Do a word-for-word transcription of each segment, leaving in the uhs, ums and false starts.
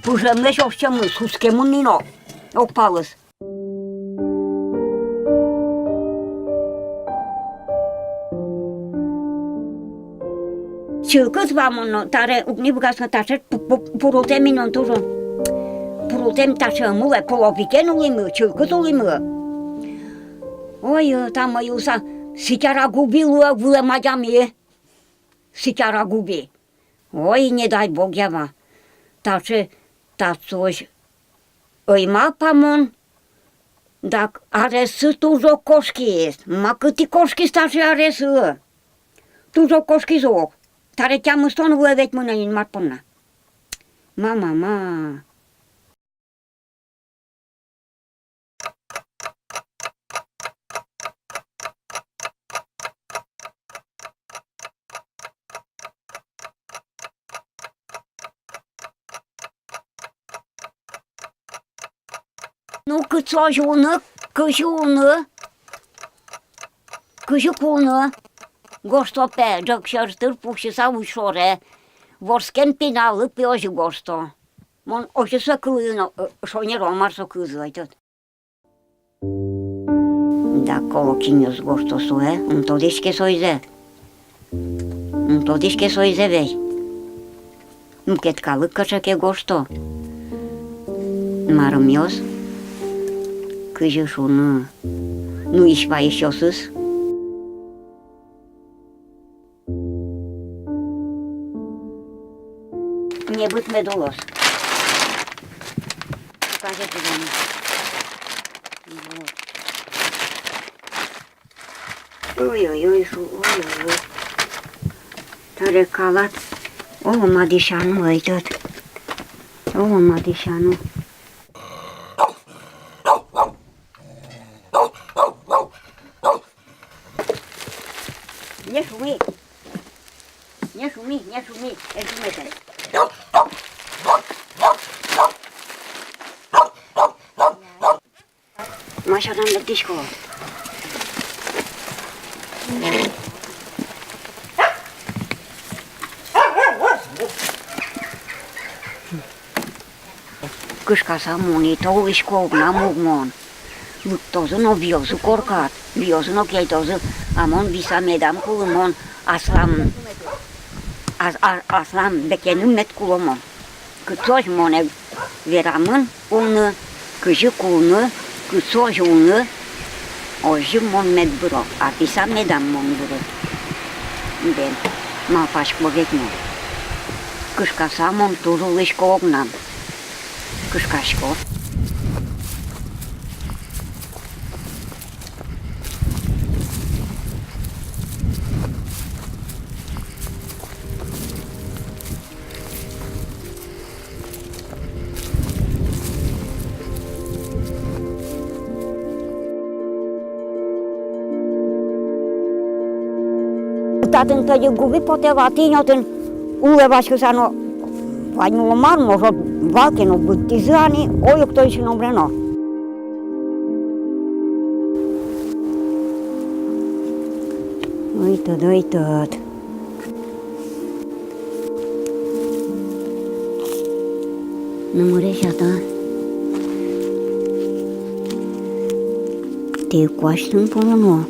Пыжемлэсь ортчемын, сутскемын ни но, огпалыз. Чылкыт вамон но, таре уг ни быгатӥськы но, таӵе пу-, пу-, пурултэм ини но туж. Пурултэм таӵе ӧм улэ, половикен улӥмы, чылкыт улӥмы. Ой, та мӧйыса, ситяра губи луэ вылэм адями. Ситяра губи. Ой, не дай бог, ява. Таӵе, татчозь ӧй малпа мон. Дак арессы туж ог кошкиз. Ма кытӥ кошкиз таӵе арессы? Туж ог кошкиз ог. Таре тямыстон вылэ ведь мынэ Инмар понна. Ма, ма, ма. Ну, кытчозь улыны, кызьы улыны, кызьы кулыны. Гожто, пе, ӝӧк сьӧртыр пуксьыса уй шоре. Вордскем пиналлы, пе, озьы гожто. Мон озьы со кылӥ но, э, шонер-а, мар со кылзы, ӧй тод. Да, колокинъёс гожто сое, ум тодӥське соизэ. Ум тодӥське соизэ весь. Мукет калык кыӵе ке гожто. Марымъёс, кызьы шуны, нуись-ваисьёсыз. Небыт мед улоз. Покажи, куда они. Вот. Ой-ой-ой, шу, ой-ой-ой. Таре калат. Оло ма дӥсяно, ӧй тод. Оло ма дӥсяно. Не шуми. Не шуми, не шуми, не шуми. Ма сяран лыктӥсько? Кышкаса мон ик улӥсько, огнам уг мон. Лыктозы но виозы коркад, виозы но кельтозы, а мон виса медам кулы, мон аслам, ас-, а-, аслам бекеным мед куло мон. Кытчозь монэ верамын улыны, кызьы кулыны, кытчозь улыны, озьы мон мед выро, а виса медам мон выры. Бен, малпасько ведь мон. Кышкаса мон туж улӥсько огнам. Кышкасько. Татын тӧдьы губи потэ вал, тӥни отын улэ васькыса но, ваньмыло мар, может, вал ке но, быдтӥзы ини, ой, уг тодӥськы но, мрено. Ой, тод, ой, тод. Нумыресь-а та? Тӥ куасьтыны пуроно.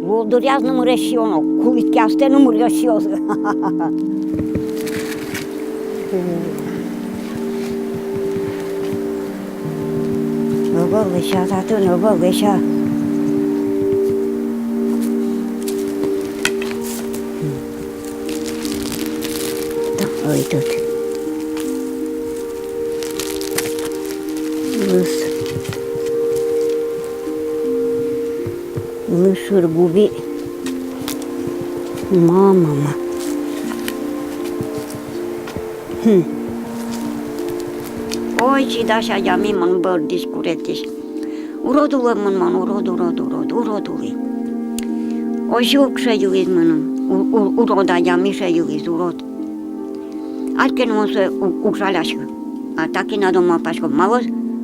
Лулдыръяз нумыресь сиёно, кулӥське астэ нумыръёс сиёзы. Ӧвӧл, лэся татын, ӧвӧл, лэся. Та, ой, тод. Лыз. Лыз шыр губи. Ма, ма, ма. Ой, чидась адями мон, бӧрдӥсь, куретӥсь. Урод улӥ мон, мон урод, урод, урод, урод улӥ. Озьы ук шедьылӥз мыным, у-, у-, урод адями шедьылӥз, урод. Али ке но мон сое у-, уг жаляськы. А так и надо, малпасько, малы,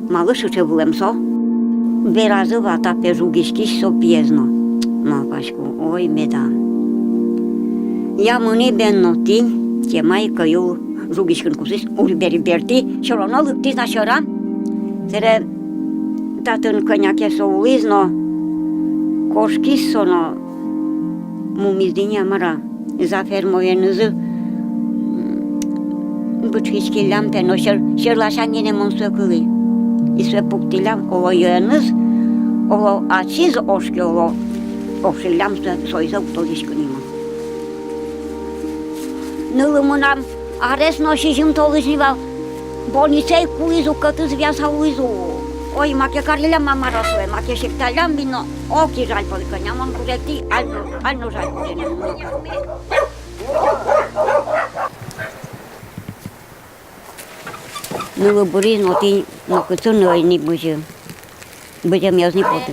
малы сыӵе вылэм со. Беразы вата, пе, жугиськись со пиез но. Малпасько, ой, беда. Я мынӥ бен но тӥни, кема ик ӧй улы, жугиськыны косӥз, ури-бери бертӥ, сьӧры но лыктӥз на сьӧрам. Сэре татын кӧня ке со улӥз но, кошкиз со но, мумиз ини-а, мар-а. За фермоенызы, м, бычкиськиллям, пе, но сьӧр-, сьӧр ласянь гинэ мон сое кылӥ. И сое пуктӥллям, оло йӧэныз, оло ачиз ошке, оло ошиллям сое, соиз уг тодӥськы ни мон. Нылы мынам арес но сизьым толэзь ни вал. Больницае кулӥз ук, кӧтыз вияса улӥз ук. Ой, маке кариллям, ма, мар-а сое, маке секталлям вино. Ок, и жаль пӧлы, кӧня мон куретӥ, али но, али но жаль пӧлы. Нылы быриз но тӥни, нокытчы но ӧй ни бызе. Быземез ни потэ.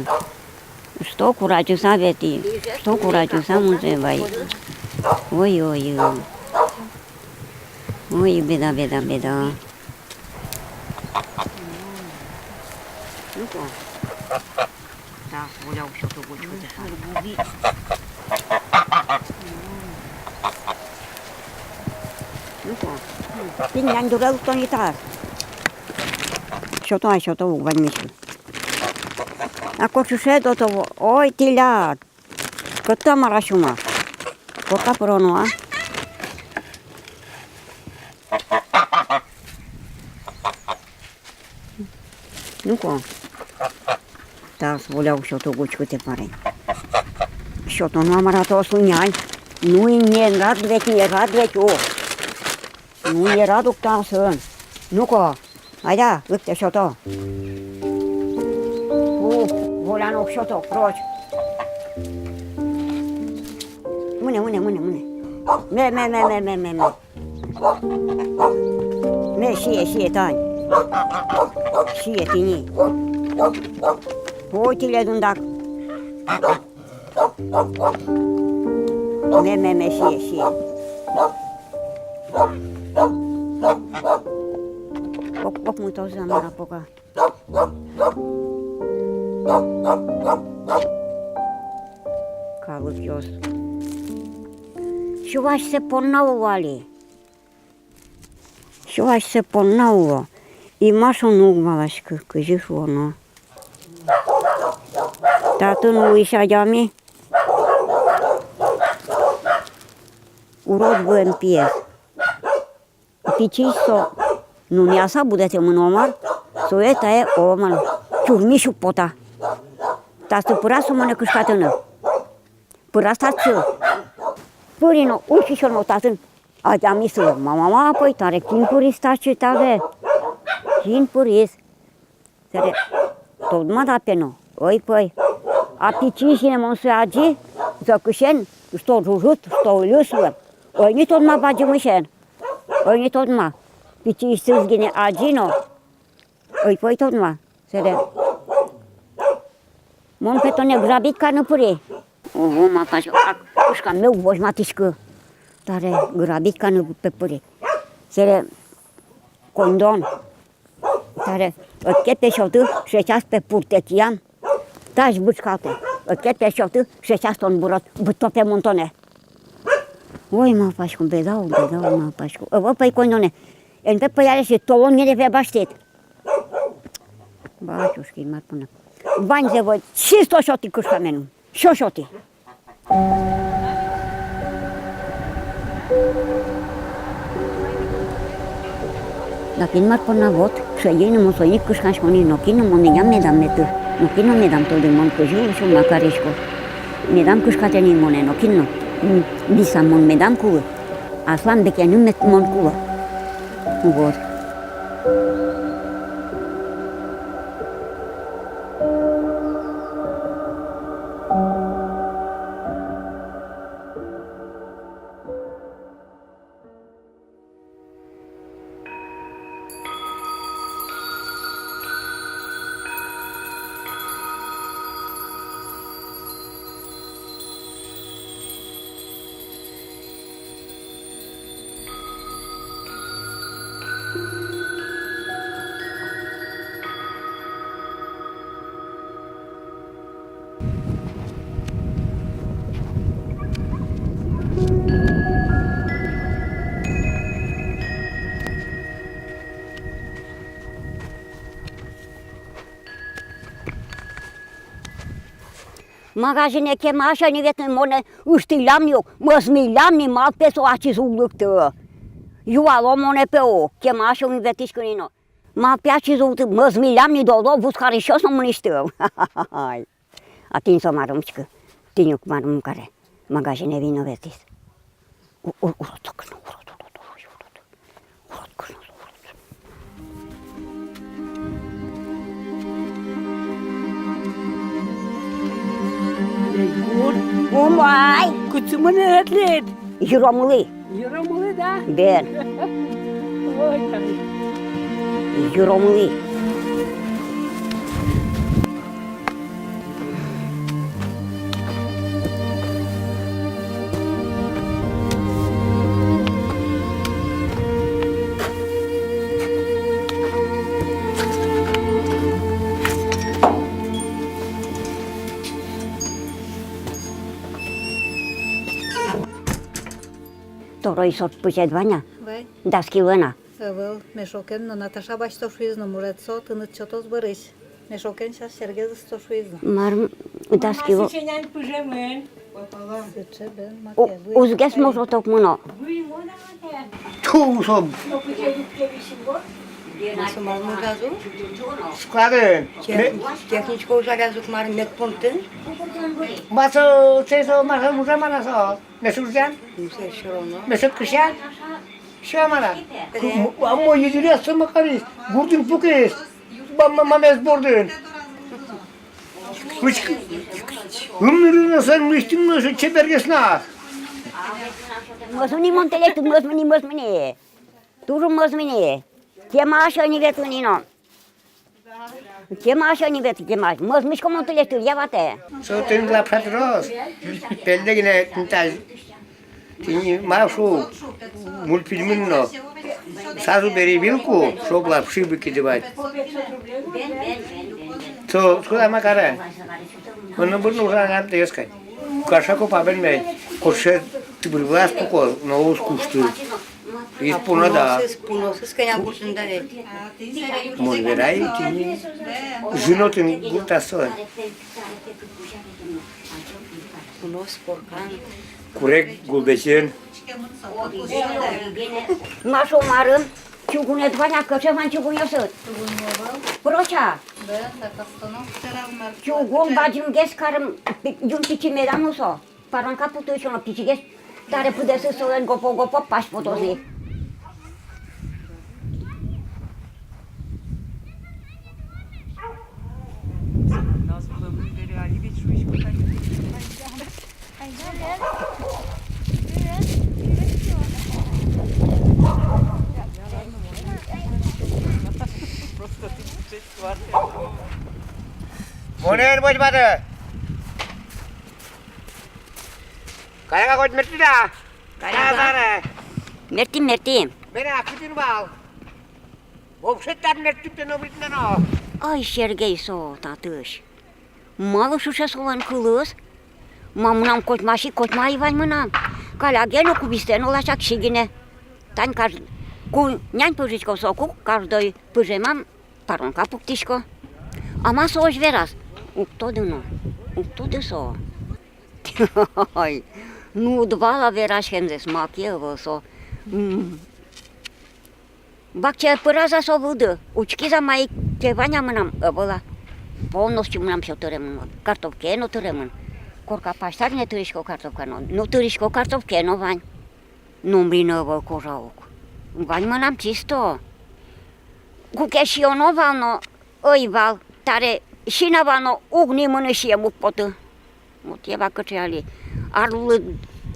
Что курадӟыса ветлӥ, что курадӟыса музэ вай. Ой, ой, ой. Ой, беда, беда, беда. Ну-ка. Да, Оля, всё, ты будешь вот это. Ну-ка. Тӥ нянь дуралык тон итар. Сёто, а сёто, уг ваньмиськы. А кочышет ото, ой, тӥляд. Кӧт-а, мар-а, сюма? Корка пыроно-а? Ну-ко. Таз, Воля, уг сёто, учкы, тӥ парень. Сётоно-а, мар-а, тӥ, нянь? Ну и не рад ведь, не рад ведь, о. Ну, не рад ук тӥ аслым. Ну-ко, айда, лыктэ, сёто. Фу, Воля но уг сёто, прочь. Мынэ, мынэ, мынэ, мынэ. Ме, ме, ме. Ме, сие, сие, тань. Сие тӥни. Ой, тӥледын дак. Ме, ме, ме, сие, сие. Ок, ок, мутозы, мар-а, пока. Калыкъёс. Сю асьсэ понна уло али. Сю асьсэ понна уло. И ма шуоно, уг валаськы, кызьы шуоно. Татын улӥсь адями урод вуэм пиез. Пичиысь со нуныяса будэтэмын, мар-а, сое тае, оло мар, тюрьмысь уг пота. Татчы пыраз со монэ кышкатыны. Пыраз татчы. Пыри но, усьыса но татын. Адями сылэ. Ма, ма, ма, пӧй, таре кин пыриз татчы, таре? Кин пыриз? Сэре тодма да, пе, но. Ой, пӧй. А пичиысен мон сое адӟи, зӧкысен, что ӝужыт, что ыльысь луэм. Ой, ни тодма бадӟымысен. Ой, ни тодма. Пичиысьтыз гинэ адӟи но. Ой, пӧй, тодма. Сэре. Мон, пе, тонэ грабить карыны пыри. Ого, малпасько, а кышкамме уг возьматӥськы. Таре грабить карыны, пе, пыри. Сэре коньдон. Таре, ӧд ке, пе, сёты, сейчас, пе, пуртэ киям. Тазь бычкалтэ. Ӧд ке, пе, сёты, сейчас тон бырод, быдто, пе, мон тонэ. Ой, малпасько, беда ук, беда ук, малпасько. Ӧвӧл, пӧй, коньдонэ. Эн, пе, пӧялэсь толон гинэ, пе, басьтӥд. Батюшки, мар понна. Ваньзэ вӧй, чисто сётӥ кышкамен. Всё сётӥ. Нокин мар понна, вот, шедьы ини, мон соин ик кышкасько ни, нокин но монэ медам меты, нокин но медам тоды, мон кызьы улӥсько, ма карисько. Медам кышкатэ ни монэ нокин но, м, висам мон медам кулы, аслам бекеным мед мон куло. Вот. Магазинэ кема сяна ветлӥ, монэ ыштӥллям ни ук, мӧзмиллям ни, малпе со ачиз уг лыкты. Юало монэ пе ук, кема сяна ветлӥсько ни но. Малпе ачиз уг лыкты, мӧзмиллям ни, доло вузкарисьёс но мынӥсьты. Ай. А тӥни со мар, учкы, тӥни ук мар каре, магазинэ вино ветлӥз. У-, у-, урод со кышно, урод, урод, урод, урод. Урод кышно со, урод. Егор. Умой. Кытчы мынӥд тӥ? Йыромылы. Йыромылы, да? Бен. Ой, тани. Йыромылы. Торой сорт пызед вань-а? Вань. Дас кило на? Ӧвӧл, мешокен но Наташа басьто шуиз но, муретсо тыныд сётоз бӧрысь. Мешокен сейчас Сергей ысто шуиз но. Мар, дас кило. Мама, сыӵе нянь пыжемын. У-, узгес мошоток мыно. Ту, усом. Складын. Тех-, техничка ужалляз ук, мар, медпунктын. Мар со, сыӵе со, мар со, ужа мар со. Мед ужан? Мед кышан? Сяма на. Ку-, м-, а мон йыръяз со макарысь, гуртын пукиз. Ба-, ма-, мамез бордын. Учкы. Ымнырын но со, мынэсьтым но со чебергес на. Мӧзмыни мон тӥледлы, мӧзмыни, мӧзмыни. Туж мӧзмыни. Кема сяна ветлыны но. Кема сяна ветлы, кема. Мӧзмисько мон тӥледлы, я ватэ. Со тӥни лапша трос. Пельде гинэ тӥни тазь. Тӥни ма шуо, мультфильмын но. Сразу бери вилку, чтоб лапши выкидывать. Со, со куда ма каре? Он, ну, бурно уже нам трескать. Каша копа бен бен. Кошке тыбыр вылаз пуко, но уз кушты. Из пуно да. Пуносыз, пуносыз кӧня гуртын да ведь. Мон верай, тӥни. Зынотын гуртаз со. Пунос, коркан. Курег гулдэтэн. Ма шуо, марым, чугунэд вань-а, кыӵе вань чугунъёсыд? Чугун мовал. Проча. Чугун бадӟымгес карем, пи-, юн пичи медам но со. Паронка пуктӥсько но пичигес, таре пыдэсыз солэн гопо-гопо пась потоз ни. Монэ эн возьматы. Каллен-а, коть мертӥд-а? Каллен-а, каллен-а? Мертӥм, мертӥм. Бен-а, кытын вал? Вообще тат мертӥм, тон но вить но. Ай, Сергей со татысь. Малы сыӵе солэн кылыз? Ма, мынам котьмась ик, котьма ӧй вань мынам. Каляге но, кубистэ но ласякчи гинэ. Тань каж-, ку нянь пыжисько, соку каждой пыжемам паронка пуктӥсько. А ма со озьы вераз? Уг тоды но, уг тоды со. Ой, ну, уд вала вераськемзэс, маке ӧвӧл со. М. Вакчияе пыраз-а со вылды, учкиз-а, мае ке вань-а мынам, ӧвӧл-а. Полностью мынам всё тыремын, вот. Картовкае но тыремын. Корка пасьтарь гинэ тырисько картовка но. Ну, тырисько, картовкае но вань. Номри но ӧвӧл кожа ук. Вань мынам чисто. Куке сиёно вал но, ӧй вал, таре сина вал но, уг ни мыны, сием уг поты. Вот ева кыӵе али. Арлыд,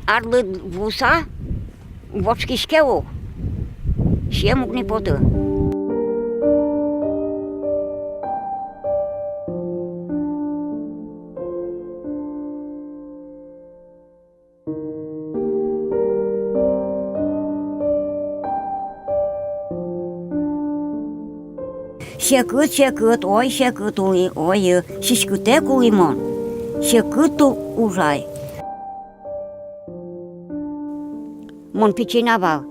арлыд вуса, вотскиське ук. Сием уг ни поты. Секыт, секыт, ой, секыт улӥ, ой, сиськытэк улӥ мон. Секыт у-, ужай. Мон пичи на вал.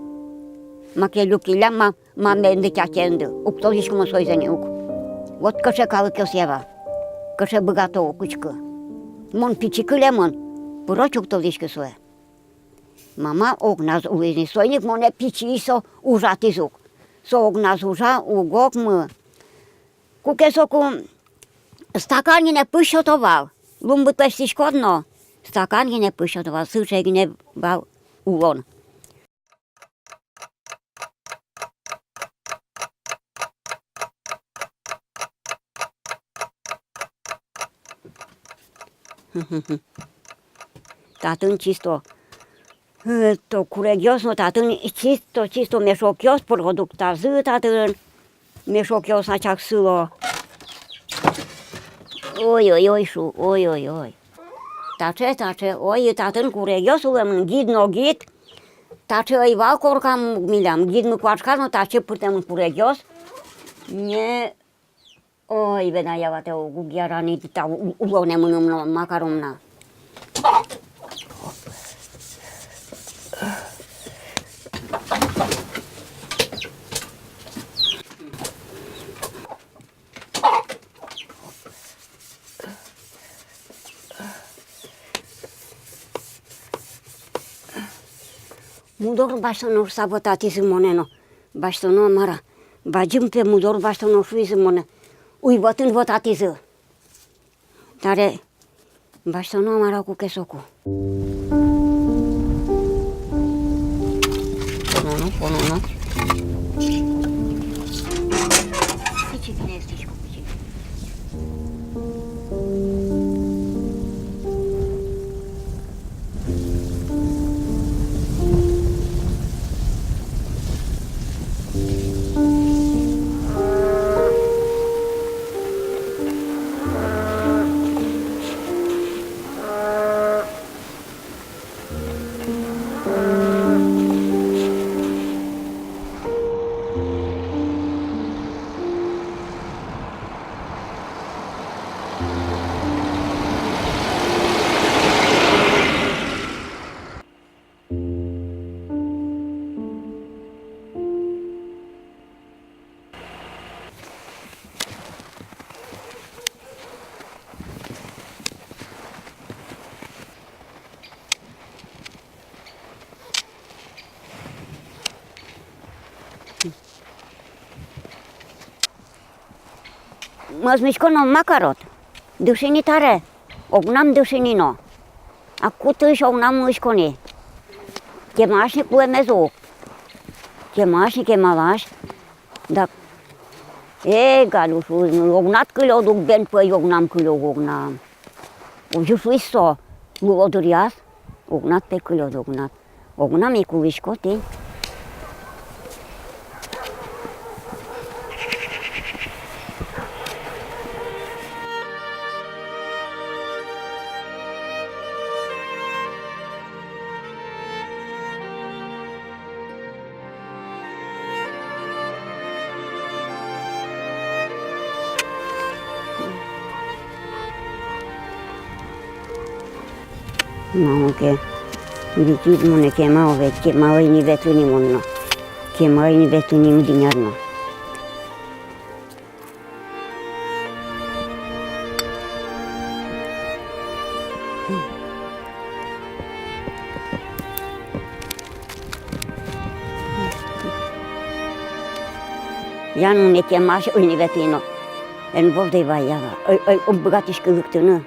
Маке люкиллям ма-, мамеенды, тятеенды. Уг тодӥськы мон соизэ ни ук. Вот кыӵе калыкъёс, ева. Кыӵе быгато ук, учкы. Мон пичи кылемын, пыро чуктылӥськы сое. Мама огназ улӥз ни, соин ик монэ пичиысь со ужатӥз ук. Со огназ ужа, уг окмы. Куке соку стакан гинэ пызь сёто вал, лумбыт лэсьтӥськод но, стакан гинэ пызь сёто вал, сыӵе гинэ вал улон. Татын чисто, э, то курегъёс но татын чисто, чисто мешокъёс, продуктазы татын мешокъёс ачак сыло. Ой-ой-ой, шу, ой-ой-ой. Таӵе, таӵе, ой, татын курегъёс улэмын, гид но гид. Таӵе ӧй вал коркамы милям, гидмы куашказ но татчы пыртэмын курегъёс. Не, ой, бен, ая ватэ, уг яраны та у-, улонэ мыным но, Макаром на. Мудор басьтоно шуса вотатӥзы монэ но. Басьтоно, мар-а. Бадӟым пе мудор басьтоно шуизы монэ. Уйвӧтын вотатӥзы. Таре басьтоно, мар-а, куке соку. Пононо, пононо. Кичик гинэ эстӥсько, кичик. Мӧзмисько но, ма карод, дыши ни таре, огнам дыши ни но. А кутысь огнам улӥсько ни. Кемалась ни кулэмез ук. Кемалась ни, кемалась. Дак. Эй, Галюш, огнад кылёд ук, бен, пӧй, огнам кылё, огнам. Озьы шуиз со, луло дыръяз, огнад пе кылёд, огнад. Огнам ик улӥсько тӥни. Мамуке, витид монэ кема, овет кема, ӧй ни ветлы ни мон но. Кема ӧй ни ветлы ни мдиняр но. Я нуне, кемась ӧй ни ветлы но. Эн вовдэй вай, я ва. Ӧй, ӧй, ӧй быгатӥськы лыктыны.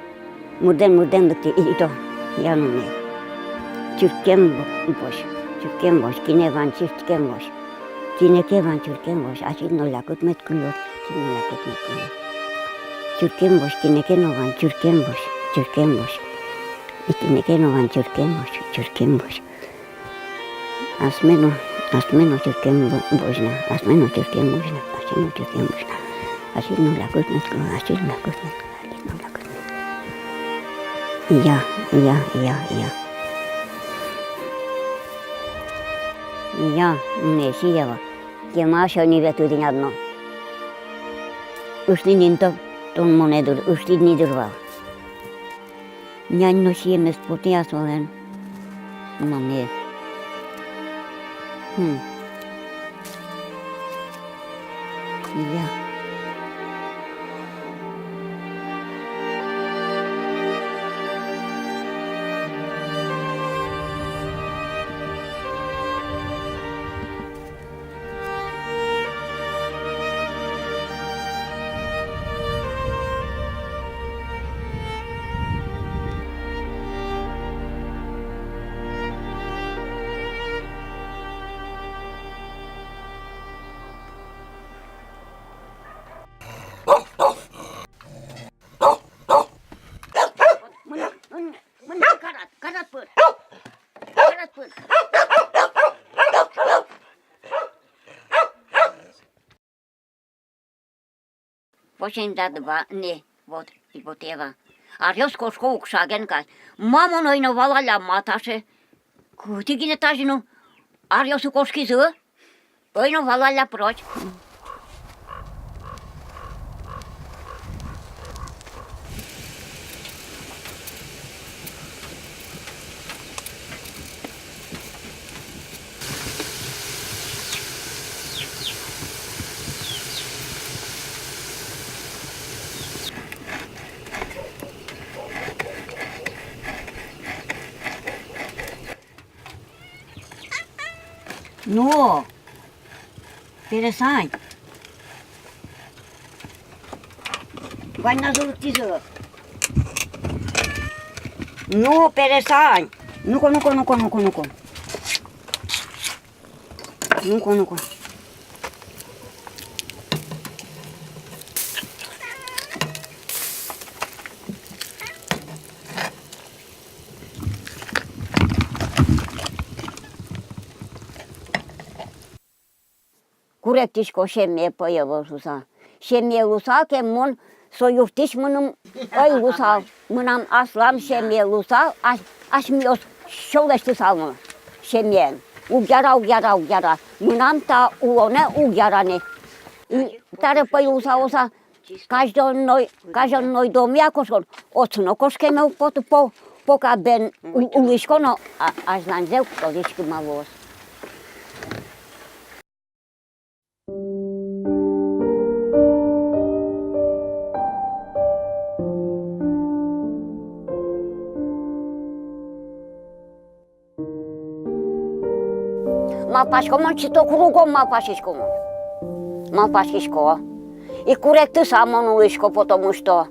Мырдэн, мырдэн лыктӥ, и, и то. Я нуне. Чырткем во-, возь. Чырткем возь. Кинэ вань, чырткем возь. Кинэ ке вань, чырткем возь. Ачид но лякыт мед кылёд. Ачид но лякыт мед кылёд. Чырткем возь. Кинэ ке но вань, чырткем возь. Чырткем возь. И кинэ ке но вань, чырткем возь. Чырткем возь. Асме но, асме но чырткем во-, возь на, асме но чырткем возь на, асме но чырткем возь на. Ачид но лякыт мед кылёд, ачид но лякыт мед кылёд, ачид но лякыт мед кылёд. Я, я, я, я. Я, нуне, сия ва. Кемась ӧй ни ветлы тӥни одно. Ыштӥд ни дыр, тон монэ дыр, ыштӥд ни дыр вал. Нянь но сиемез потэ-а солэн? Маме. Хм. Я. Восемьдесят два, не, вот, и вот Эва. Аръёс кошко укшаген кадь. Ма мон ӧй но валалля, ма таӵе. Кытӥ гинэ тазьы но аръёсы кошкизы. Ӧй но валалля прочь. Ну, перестань. Ваньзэ лыктӥзы. Ну, перестань. Ну-ка, ну-ка, ну-ка, ну-ка, ну-ка. Ну-ка, ну-ка. Куректӥсько семья пӧяло шуса. Семья луысал ке, мон со юртысь мыным ӧй луысал. Мынам аслам семья луысал, ась-, асьмеос сюлэсьтысалмы семьяен. Уг яра, уг яра, уг яра. Мынам та улонэ уг яра ни. И табере пӧй луысал шуса, Казённой, казённой домъя кошкон, отчы но кошкеме уг поты, по-, пока бен у-, улӥсько но, а, азьланьзэ уг тодӥськы, ма луоз. Малпасько мон, чисто кругом малпаськисько мон. Малпаськисько. И куректыса мон улӥсько, потому что